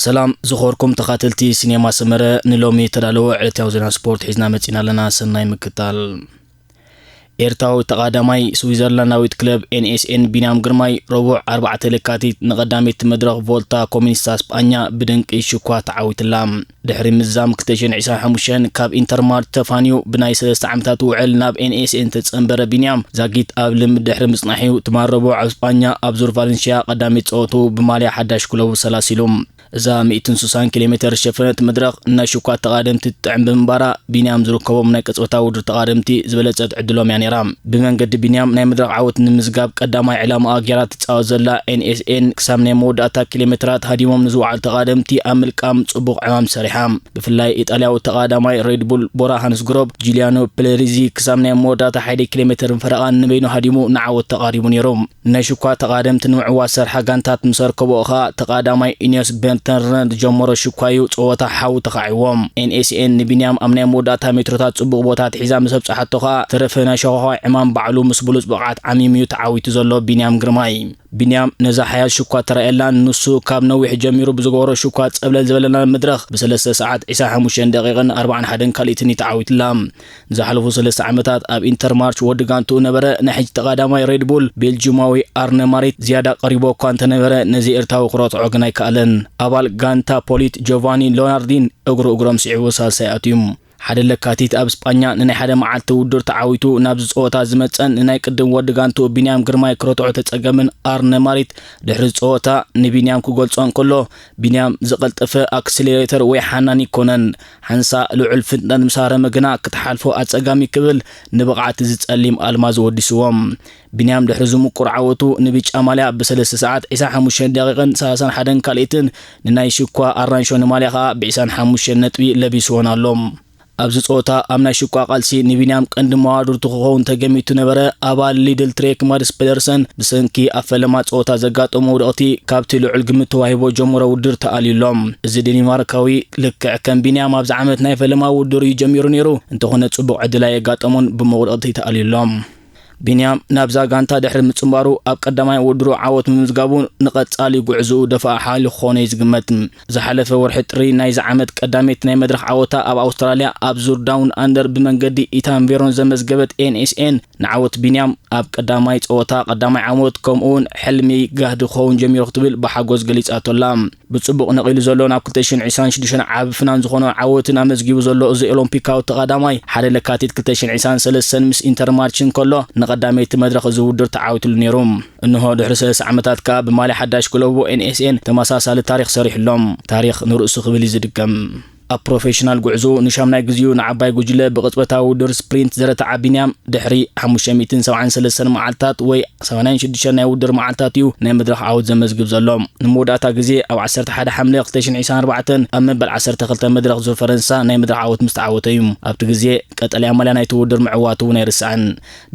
ሰላም ዝኾርኩም ተኻተልቲ ሲኔማ ሰመረ፣ ንሎሚ ተዳለወ ዕለታዊ ዜና ስፖርት ሒዝና መጺና ኣለና። ሰናይ ምክታል። ኤርትራዊ ተቓዳማይ ስዊዘርላንዳዊት ክለብ ኤንኤስኤን ቢንያም ግርማይ ረቡዕ ኣርባዕተ ለካቲት ንቐዳመይቲ መድረኽ ቮልታ ኮሚኒስታ ስጳኛ ብድንቂ ሽኳ ተዓዊትላ። ድሕሪ ምዝዛም ክልተ ሽሕን ዕስራን ሓሙሽተን ካብ ኢንተርማርች ተፋንዩ ብናይ ሰለስተ ዓመታት ውዕል ናብ ኤንኤስኤን ዝተጸንበረ ቢንያም ዛጊት ኣብ ልምድ ድሕሪ ምጽናሕ'ዩ ትማል ረቡዕ ኣብ ስጳኛ ኣብ ዙር ቫለንሽያ ቀዳመይቲ ጸወትኡ ብማልያ ሓዳሽ ክለቡ ሰላሲሉ። እዛ ሚእትን ስሳን ኪሎ ሜተር ዝሸፈነት መድረኽ ናይ ሽኳ ተቓደምቲ ትጥዕም ብምንባራ፣ ቢንያም ዝርከቦም ናይ ቅጽበታዊ ውድድር ተቓደምቲ ዝበለጸት ዕድሎም እያ ነይራ። ብመንገዲ ቢንያም ናይ መድረኽ ዓወት ንምዝጋብ ቀዳማይ ዕላማኣ ገይራ ትጻወት ዘላ ኤንኤስኤን፣ ክሳብ ናይ መወዳእታ ኪሎ ሜተራት ሃዲሞም ንዝወዓሉ ተቓደምቲ ኣብ ምልቃም ጽቡቕ ዕማም ሰሪሓ። ብፍላይ ኢጣልያዊ ተቓዳማይ ሬድ ቡል ቦራ ሃንስ ግሮብ ጁልያኖ ፔሌሪዚ ክሳብ ናይ መወዳእታ ሓደ ኪሎ ሜተርን ፈረቓን ንበይኑ ሃዲሙ ንዓወት ተቓሪቡ ነይሩ። ናይ ሽኳ ተቓደምቲ ንምዕዋት ዝሰርሓ ጋንታት ምስ ኣርከብኦ ኸኣ፣ ተቓዳማይ ኢንዮስ በርተርነ ዝጀመሮ ሽኳ እዩ ጸወታ ሓው ተኻዒዎም። ኤንኤስኤን ንቢንያም ኣብ ናይ መወዳእታ ሜትሮታት ጽቡቕ ቦታ ኣትሒዛ ምስ ኣብጽሓቶ ኸኣ፣ ተረፈ ናይ ሸኾዃይ ዕማም ባዕሉ ምስ ብሉጽ ብቕዓት ዓሚሙ እዩ ተዓዊቱ ዘሎ ቢንያም ግርማይ። ቢንያም ነዛ ሓያል ሽኳ ተራእየላን ንሱ ካብ ነዊሕ ጀሚሩ ብዝገበሮ ሽኳ ጸብለል ዝበለላን መድረኽ ብሰለስተ ሰዓት ዕስራን ሓሙሽተን ደቂቕን ኣርባዓን ሓደን ካልኢትን እዩ ተዓዊትላ። ንዝሓለፉ ሰለስተ ዓመታት ኣብ ኢንተርማርች ወዲ ጋንትኡ ነበረ። ናይ ሕጂ ተቓዳማይ ሬድ ቡል ቤልጂማዊ ኣርነ ማሪት ዝያዳ ቀሪቦ እኳ እንተነበረ፣ ነዚ ኤርትራዊ ክረትዖ ግን ኣይከኣለን። ኣባል ጋንታ ፖሊት ጆቫኒ ሎናርዲን እግሩ እግሮም ስዒቡ ሳልሳይ ኣትዩ። ሓደ ለካቲት ኣብ ስጳኛ ንናይ ሓደ መዓልቲ ውድድር ተዓዊቱ ናብዚ ጸወታ ዝመጸን ንናይ ቅድም ወዲ ጋንትኡ ቢንያም ግርማይ ክረትዖ ተጸገምን ኣርነ ማሪት ድሕሪ ጸወታ ንቢንያም ክገልጾ እንከሎ፣ ቢንያም ዝቐልጠፈ ኣክስሌሬተር ወይ ሓናን ኣይኮነን። ሓንሳእ ልዑል ፍጥነት ምስ ሃረመ ግና ክትሓልፎ ኣጸጋሚ ክብል ንብቕዓት እዚ ጸሊም ኣልማዝ ወዲስዎም። ቢንያም ድሕሪ እዚ ምቁር ዓወቱ ንብጫ ማልያ ብሰለስተ ሰዓት ዕስራን ሓሙሽተን ደቂቕን ሰላሳን ሓደን ካልኢትን ንናይ ሽኳ ኣራንሾ ንማልያ ኸኣ ብዕስራን ሓሙሽተን ነጥቢ ለቢስዎን ኣሎ። ኣብዚ ጸወታ ኣብ ናይ ሽኳ ቃልሲ ንቢንያም ቀንዲ መዋድርቱ ክኸውን ተገሚቱ ነበረ። ኣባል ሊድል ትሬክ ማድስ ፔደርሰን ብሰንኪ ኣብ ፈለማ ጸወታ ዘጋጠሞ ውድቕቲ ካብቲ ልዑል ግምት ተዋሂቦ ጀምሮ ውድድር ተኣልዩ ኣሎ። እዚ ዴኒማርካዊ ልክዕ ከም ቢንያም ኣብዚ ዓመት ናይ ፈለማ ውድድር እዩ ጀሚሩ ነይሩ፣ እንተኾነ ጽቡቕ ዕድል ኣየጋጠሞን ብመውደቕቲ ተኣልዩ ኣሎ። ቢንያም ናብዛ ጋንታ ድሕሪ ምጽንባሩ ኣብ ቀዳማይ ውድድሩ ዓወት ምምዝጋቡ ንቐጻሊ ጉዕዝኡ ደፋእ ሓይሊ ክኾኖ እዩ ዝግመት። ዝሓለፈ ወርሒ ጥሪ ናይዚ ዓመት ቀዳመይቲ ናይ መድረኽ ዓወታ ኣብ ኣውስትራልያ ኣብ ዙር ዳውን ኣንደር ብመንገዲ ኢታን ቬሮን ዘመዝገበት ኤንኤስኤን ንዓወት ቢንያም ኣብ ቀዳማይ ጸወታ ቀዳማይ ዓወት ከምኡውን ሕልሚ ጋህዲ ክኸውን ጀሚሩ ክትብል ብሓጎስ ገሊጻቶ ኣላ። ብጽቡቕ ነቒሉ ዘሎ ናብ ክልተ ሽሕን ዕስራን ሽዱሽተን ዓቢ ፍናን ዝኾኖ ዓወትን ኣመዝጊቡ ዘሎ እዚ ኦሎምፒካዊ ተቓዳማይ ሓደ ለካቲት ክልተ ሽሕን ዕስራን ሰለስተን ምስ ኢንተርማርች እንከሎ ንቐዳመይቲ መድረኽ እዚ ውድድር ተዓዊትሉ ነይሩ። እንሆ ድሕሪ ሰለስተ ዓመታት ከኣ ብማልያ ሓዳሽ ክለቡ ኤንኤስኤን ተመሳሳሊ ታሪኽ ሰሪሑ ኣሎ። ታሪኽ ንርእሱ ክብል እዩ ዝድገም። ኣብ ፕሮፌሽናል ጉዕዞኡ ንሻምናይ ግዜኡ ንዓባይ ጉጅለ ብቕጽበታዊ ውድድር ስፕሪንት ዘረትዓ ቢንያም፣ ድሕሪ ሓሙሽተ ሚእትን ሰብዓን ሰለስተን መዓልታት ወይ ሰማንያን ሽዱሽተን ናይ ውድድር መዓልታት እዩ ናይ መድረኽ ዓወት ዘመዝግብ ዘሎ። ንመወዳእታ ግዜ ኣብ ዓሰርተ ሓደ ሓምለ ክልተ ሽሕን ዕስራን ኣርባዕተን ኣብ መበል ዓሰርተ ክልተ መድረኽ ዙር ፈረንሳ ናይ መድረኽ ዓወት ምስ ተዓወተ እዩ። ኣብቲ ግዜ ቀጠልያ ማልያ ናይቲ ውድድር ምዕዋቱ እውን ኣይርስዓን።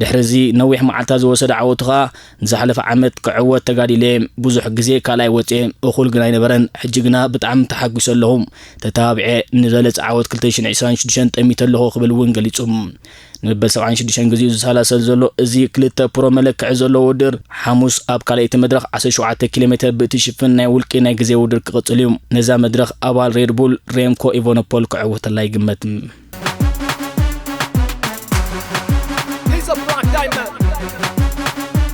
ድሕሪ እዚ ነዊሕ መዓልታት ዝወሰደ ዓወቱ ኸኣ፣ ንዝሓለፈ ዓመት ክዕወት ተጋዲለ፣ ብዙሕ ግዜ ካልኣይ ወጽኤ፣ እኹል ግን ኣይነበረን። ሕጂ ግና ብጣዕሚ ተሓጒሰ ኣለኹ። ተተባቢዐ ንዝበለጸ ዓወት ክልተ ሽሕን ዕስራን ሽዱሽተን ጠሚተ ኣለኹ ክብል እውን ገሊጹ። ንመበል ሰብዓን ሽዱሽተን ግዜኡ ዝሰላሰል ዘሎ እዚ ክልተ ፕሮ መለክዒ ዘለዎ ውድድር፣ ሓሙስ ኣብ ካልኣይቲ መድረኽ ዓሰርተ ሸውዓተ ኪሎ ሜተር ብእትሽፍን ናይ ውልቂ ናይ ግዜ ውድድር ክቕጽል እዩ። ነዛ መድረኽ ኣባል ሬድ ቡል ሬምኮ ኢቫኖፖል ክዕወተላ ይግመት። He's a black diamond,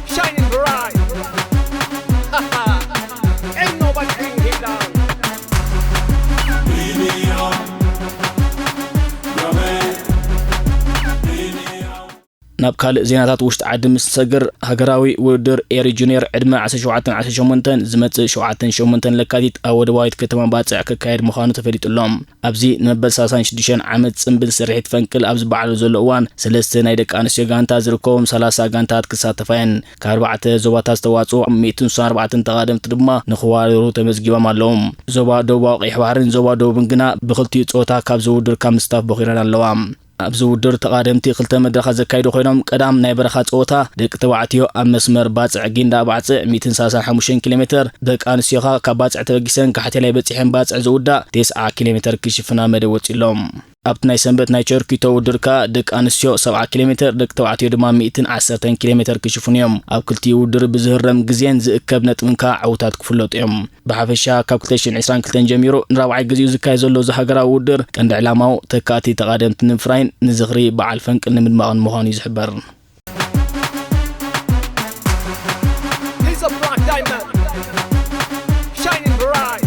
shining bright. Ain't nobody bring him down. ናብ ካልእ ዜናታት ውሽጢ ዓዲ ምስ ንሰግር፣ ሃገራዊ ውድድር ኤሪ ጁኒየር ዕድመ ዓሰርተ ሸውዓተን ዓሰርተ ሸሞንተን ዝመጽእ ሸውዓተን ሸሞንተን ለካቲት ኣብ ወደባዊት ከተማ ባጽዕ ክካየድ ምዃኑ ተፈሊጡ ኣሎ። ኣብዚ ንመበል ሰላሳን ሽዱሽተን ዓመት ጽምብል ስርሒት ፈንቅል ኣብ ዝበዓሉ ዘሎ እዋን፣ ሰለስተ ናይ ደቂ ኣንስትዮ ጋንታ ዝርከቦም ሰላሳ ጋንታት ክሳተፋ እየን። ካብ ኣርባዕተ ዞባታት ዝተዋጽኡ ሚእትን ስሳን ኣርባዕተን ተቓደምቲ ድማ ንኽወዳደሩ ተመዝጊቦም ኣለዉ። ዞባ ደቡባዊ ቀይሕ ባሕርን ዞባ ደቡብን ግና ብኽልቲኡ ጸወታ ካብዚ ውድድር ካብ ምስታፍ ቦኺረን ኣለዋ። ኣብዚ ውድድር ተቓደምቲ ክልተ መድረኻት ዘካይዱ ኮይኖም፣ ቀዳም ናይ በረኻ ጸወታ ደቂ ተባዕትዮ ኣብ መስመር ባጽዕ ጊንዳዕ ባጽዕ ሚእትን ሰላሳን ሓሙሽተን ኪሎ ሜተር፣ ደቂ ኣንስትዮ ኸኣ ካብ ባጽዕ ተበጊሰን ካሕቴላይ በጺሐን ባጽዕ ዝውዳእ ተስዓ ኪሎ ሜተር ክሽፍና መደብ ወጺሎም። ኣብቲ ናይ ሰንበት ናይ ቸርኪቶ ውድድር ከኣ ደቂ ኣንስትዮ ሰብዓ ኪሎ ሜተር፣ ደቂ ተባዕትዮ ድማ ሚእትን ዓሰርተን ኪሎ ሜተር ክሽፍኑ እዮም። ኣብ ክልቲኡ ውድድር ብዝህረም ግዜን ዝእከብ ነጥብን ከኣ ዕዉታት ክፍለጡ እዮም። ብሓፈሻ ካብ ክልተ ሽሕን ዕስራን ክልተን ጀሚሩ ንራብዓይ ግዜኡ ዝካየድ ዘሎ እዚ ሃገራዊ ውድድር ቀንዲ ዕላማኡ ተካእቲ ተቓደምቲ ንምፍራይን ንዝኽሪ በዓል ፈንቅል ንምድማቕን ምዃኑ እዩ ዝሕበር። He's a black diamond, shining bright.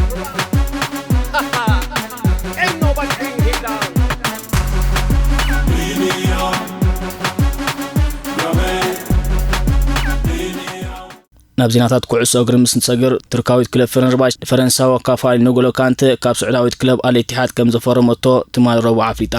Ain't nobody bring him down. ናብ ዜናታት ኩዕሶ እግሪ ምስ ንሰግር፣ ቱርካዊት ክለብ ፈነርባች ንፈረንሳዊ ኣካፋሊ ንጎሎ ካንተ ካብ ስዑዳዊት ክለብ ኣልኢቲሓድ ከም ዘፈረመቶ ትማሊ ረቡዕ ኣፍሊጣ።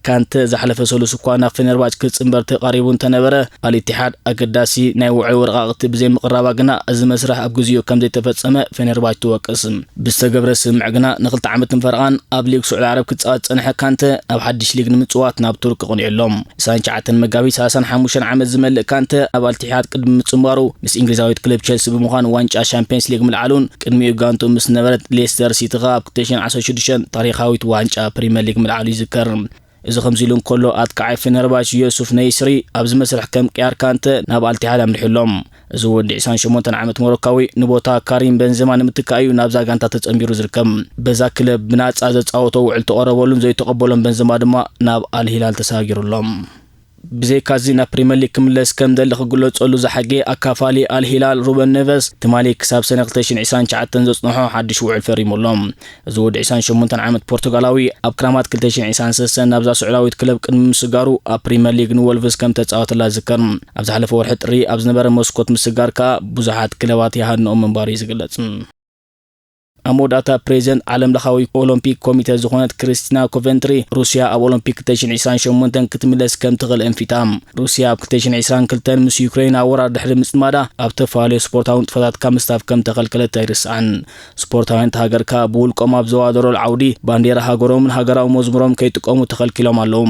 ካንተ ዝሓለፈ ሰሉስ እኳ ናብ ፈነርባች ክጽንበር ተቓሪቡ እንተነበረ፣ ኣልኢቲሓድ ኣገዳሲ ናይ ውዕል ወረቓቕቲ ብዘይምቕራባ ግና እዚ መስርሕ ኣብ ግዜኡ ከም ዘይተፈጸመ ፈነርባች ትወቅስ። ብዝተገብረ ስምምዕ ግና ንኽልተ ዓመትን ፈረቓን ኣብ ሊግ ስዑዲ ዓረብ ክጻወት ዝጸንሐ ካንተ፣ ኣብ ሓድሽ ሊግ ንምጽዋት ናብ ቱርኪ ቅኒዑ ኣሎ። ዕስራን ትሽዓተን መጋቢት ሰላሳን ሓሙሽተን ዓመት ዝመልእ ካንተ፣ ኣብ ኣልኢቲሓድ ቅድሚ ምጽንባሩ ምስ እንግሊዛዊት ክለብ ቸልሲ ብምዃን ዋንጫ ሻምፕዮንስ ሊግ ምልዓሉን ቅድሚኡ ጋንትኡ ምስ ዝነበረት ሌስተር ሲቲ ከኣ ኣብ ክልተ ሽሕን ዓሰርተ ሽዱሽተን ታሪኻዊት ዋንጫ ፕሪምየር ሊግ ምልዓሉ ይዝከር። እዚ ከምዚ ኢሉ እንከሎ፣ ኣጥቃዓይ ፈነርባች ዮሱፍ ነይስሪ ኣብዚ መስርሕ ከም ቅያር ካንተ ናብ ኣልኢቲሓድ ኣምሪሑ ኣሎ። እዚ ወዲ ዕስራን ሸሞንተን ዓመት ሞሮካዊ ንቦታ ካሪም በንዘማ ንምትካእ እዩ ናብዛ ጋንታ ተጸንቢሩ ዝርከብ። በዛ ክለብ ብናጻ ዘጻወቶ ውዕል ተቐረበሉን ዘይተቐበሎን በንዘማ ድማ ናብ ኣልሂላል ተሰጋጊሩ ኣሎ። ብዘይካዚ ናብ ፕሪምየር ሊግ ክምለስ ከም ዝደሊ ክግለጸሉ ዝሓገየ ኣካፋሊ ኣልሂላል ሩበን ኔቨስ፣ ትማሊ ክሳብ ሰነ ክልተ ሽሕን ዕስራን ትሽዓተን ዘጽንሖ ሓድሽ ውዕል ፈሪሙ ኣሎ። እዚ ወዲ ዕስራን ሸሞንተን ዓመት ፖርቱጋላዊ ኣብ ክራማት ክልተ ሽሕን ዕስራን ሰለስተን ናብዛ ስዑዳዊት ክለብ ቅድሚ ምስጋሩ ኣብ ፕሪምየር ሊግ ንወልቭስ ከም ተጻወተላ ዝዝከር። ኣብ ዝሓለፈ ወርሒ ጥሪ ኣብ ዝነበረ መስኮት ምስጋር ከኣ ብዙሓት ክለባት ይሃድንኦም ምንባሩ እዩ ዝግለጽ። ኣብ መወዳእታ ፕሬዚደንት ዓለም ለኻዊ ኦሎምፒክ ኮሚተ ዝኾነት ክሪስቲና ኮቨንትሪ ሩስያ ኣብ ኦሎምፒክ ክልተ ሽሕን ዕስራን ሸሞንተን ክትምለስ ከም ትኽእል ኣንፊታ። ሩስያ ኣብ ክልተ ሽሕን ዕስራን ክልተን ምስ ዩክሬን ኣብ ወራር ድሕሪ ምጽማዳ ኣብ ዝተፈላለዩ ስፖርታዊ ንጥፈታት ካብ ምስታፍ ከም ተኸልከለት ኣይርስዓን። ስፖርታውያን እታ ሃገር ከኣ ብውልቆም ኣብ ዘዋደሮል ዓውዲ ባንዴራ ሃገሮምን ሃገራዊ መዝሙሮም ከይጥቀሙ ተኸልኪሎም ኣለዉ።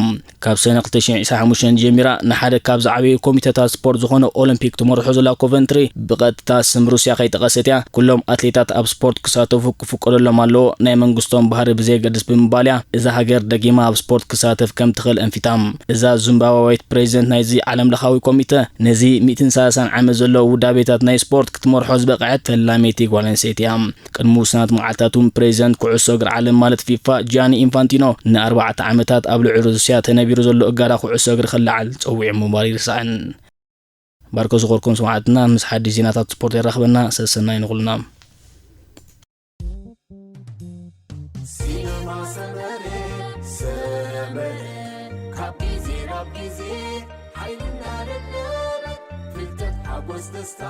ካብ ሰነ ክልተ ሽሕን ዕስራን ሓሙሽተን ጀሚራ ንሓደ ካብ ዝዓበዩ ኮሚተታት ስፖርት ዝኾነ ኦሎምፒክ ትመርሖ ዘላ ኮቨንትሪ ብቐጥታ ስም ሩስያ ከይጠቐሰት እያ። ኩሎም ኣትሌታት ኣብ ስፖርት ክሳተፉ ክፍቀደሎም ኣለዎ፣ ናይ መንግስቶም ባህሪ ብዘየገድስ ብምባል እያ እዛ ሃገር ደጊማ ኣብ ስፖርት ክሳተፍ ከም ትኽእል ኣንፊታ። እዛ ዙምባባዊት ፕሬዚደንት ናይዚ ዓለም ለኻዊ ኮሚተ ነዚ ሚእትን ሰላሳን ዓመት ዘሎ ውዳቤታት ናይ ስፖርት ክትመርሖ ዝበቕዐት ፈላመይቲ ጓል ኣንስተይቲ እያ። ቅድሚ ውሱናት መዓልታት እውን ፕሬዚደንት ኩዕሶ እግሪ ዓለም ማለት ፊፋ ጂያኒ ኢንፋንቲኖ ንኣርባዕተ ዓመታት ኣብ ልዕሊ ሩስያ ተነቢሩ ዘሎ እገዳ ኩዕሶ እግሪ ክለዓል ጸዊዑ ምንባሩ ኣይርሳዕን። ባርኮ ዝኾርኩም ሰማዕትና ምስ ሓድሽ ዜናታት ስፖርት የራኽበና። ሰሰናይ ንኹልና። ሲነማ ሰመረ ሰመረ ካብ ግዜ ናብ ግዜ ሓይልና ደለበ ፍልጠት ሓጎስ ደስታ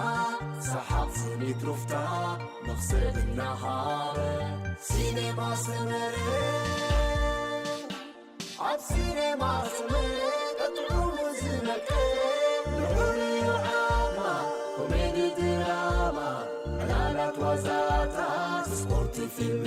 ሰሓቕ ስኒት ሩፍታ መኽሰብ እናሃበ ሲነማ ሰመረ ኣብ ሲነማ ሰመረ ቀጥዑ ዝነቀ ልዑል ዓማ ኮሜዲ ድራማ ዕላላት ዋዛታት ስፖርት ፊልም